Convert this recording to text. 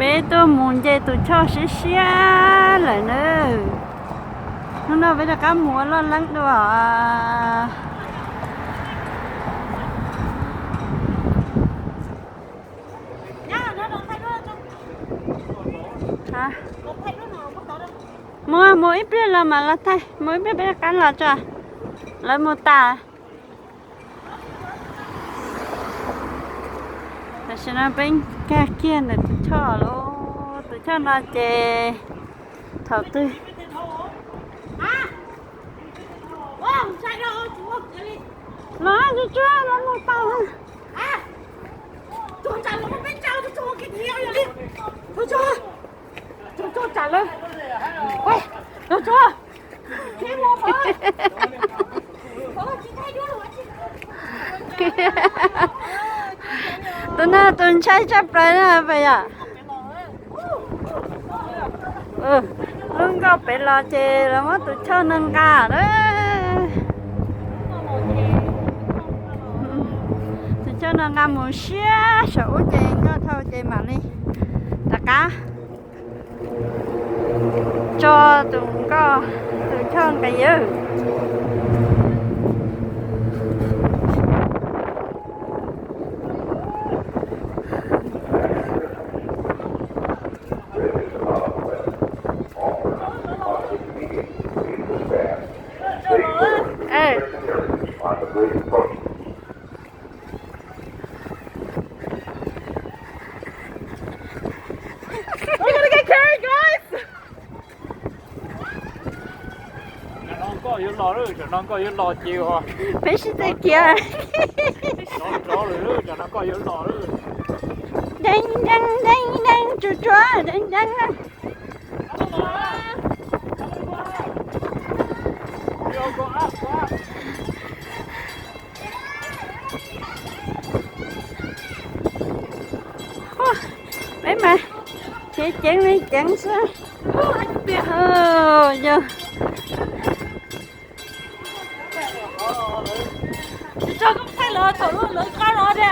Peb tuaj mus nce tus choj siab siab lawm na. Hnub no peb rov qab mus ua loj leeb dua. Mus, mus ib pliag los mam los thaij, mus ib pliag peb rov qab los tso. Lawv mus tas. Tam sim no peb nkag kiag ntawm tus choj lawm. Tus choj no ces thaum twg los tsuag tsuag los mus tau. Tus no tus ntshai tshaj plaws na pas yom. Lub nkoj pem los ces los muab tus choj no nqa na. Tus choj no nqa mus siab saum ub ces nkoj dhau ces mam li rov qab tso tus nkoj, tus choj nqis yawg. Peb sib tw kiag. Deeb deeb deeb deeb, tsuag tsuag deeb deeb na. Peb mas ceev ceev li ceev xwb. Yog tso koj thaij lawv thaum lawv qab no.